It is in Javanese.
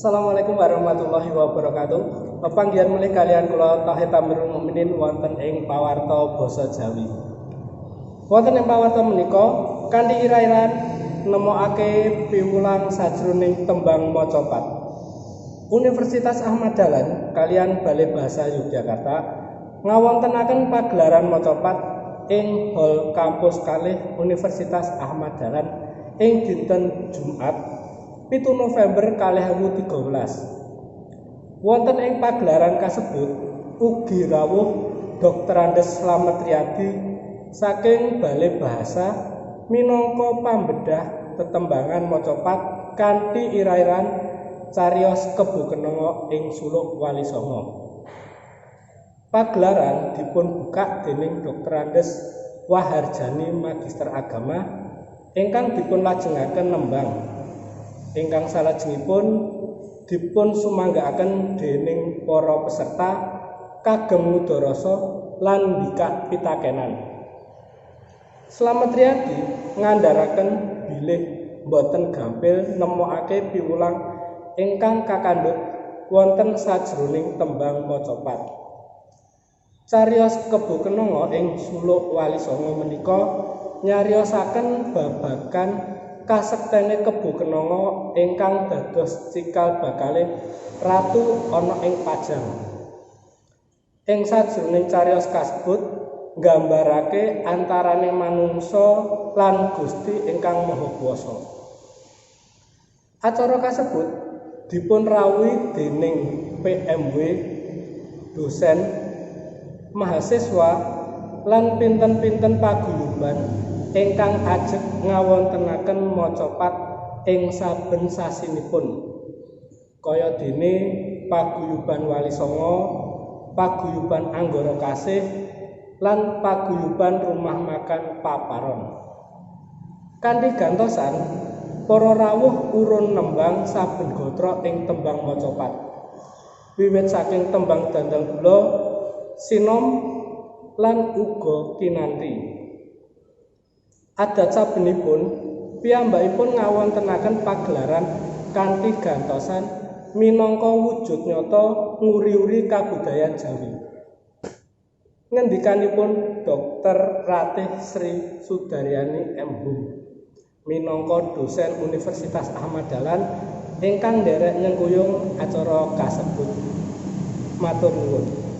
Assalamualaikum warahmatullahi wabarakatuh. Pepanggihan malih kaliyan kula Tauhid Amirul Mukminin wonten ing Pawarta Basa Jawi. Wonten ing pawarta menika kanthi ira-iran nemokake piwulang sajroning tembang macapat. Universitas Ahmad Dahlan kaliyan Balai Bahasa Yogyakarta ngawontenaken pagelaran macapat ing hall kampus kalih Universitas Ahmad Dahlan ing dinten Jumat 7 November 2013. Wonten ing pagelaran kasebut ugi rawuh Drs. Slamet Riyadi saking Balai Bahasa minangka pambedah tetembangan macapat kanthi ira-iran cariyos Kebo Kenanga ing Suluk Wali Sanga. Pagelaran dipun bukak dening Drs. Waharjani Magister Agama ingkang dipun lajengaken nembang. Ingkang salajengipun dipun sumanggaaken dening para peserta kagem ngudarasa lan mbikak pitakenan. Slamet Riyadi ngandharaken bilih boten gampil nemokake piwulang ingkang kakandhut wonten sajroning tembang macapat. Cariyos Kebo Kenanga ing Suluk Wali Sanga menika nyariosaken babagan kasektene Kebo Kenanga ingkang dados cikal bakale ratu ana ing Pajang. Ing sajroning cariyos kasebut nggambarake antarane manungsa lan Gusti ingkang Maha Kuwasa. Acara kasebut dipun rawuhi dening PMW, dosen, mahasiswa lan pinten-pinten paguyuban ingkang ajeg ngawontenaken macapat ing saben sasinipun. Kaya dene Paguyuban Wali Sanga, Paguyuban Anggara Kasih, lan Paguyuban Rumah Makan Paparon. Kanthi gantosan, para rawuh urun nembang saben gatra ing tembang macapat. Wiwit saking tembang Dandang Gula, Sinom, lan uga Kinanti. Adat sabenipun piyambakipun ngawontenaken pagelaran kanthi gantosan minangka wujud nyata nguri-uri kabudayan Jawi. Ngendikanipun Dr. Ratih Sri Sudaryani M. Hum minangka dosen Universitas Ahmad Dahlan ingkang nderek nyengkuyung acara kasebut. Matur nuwun.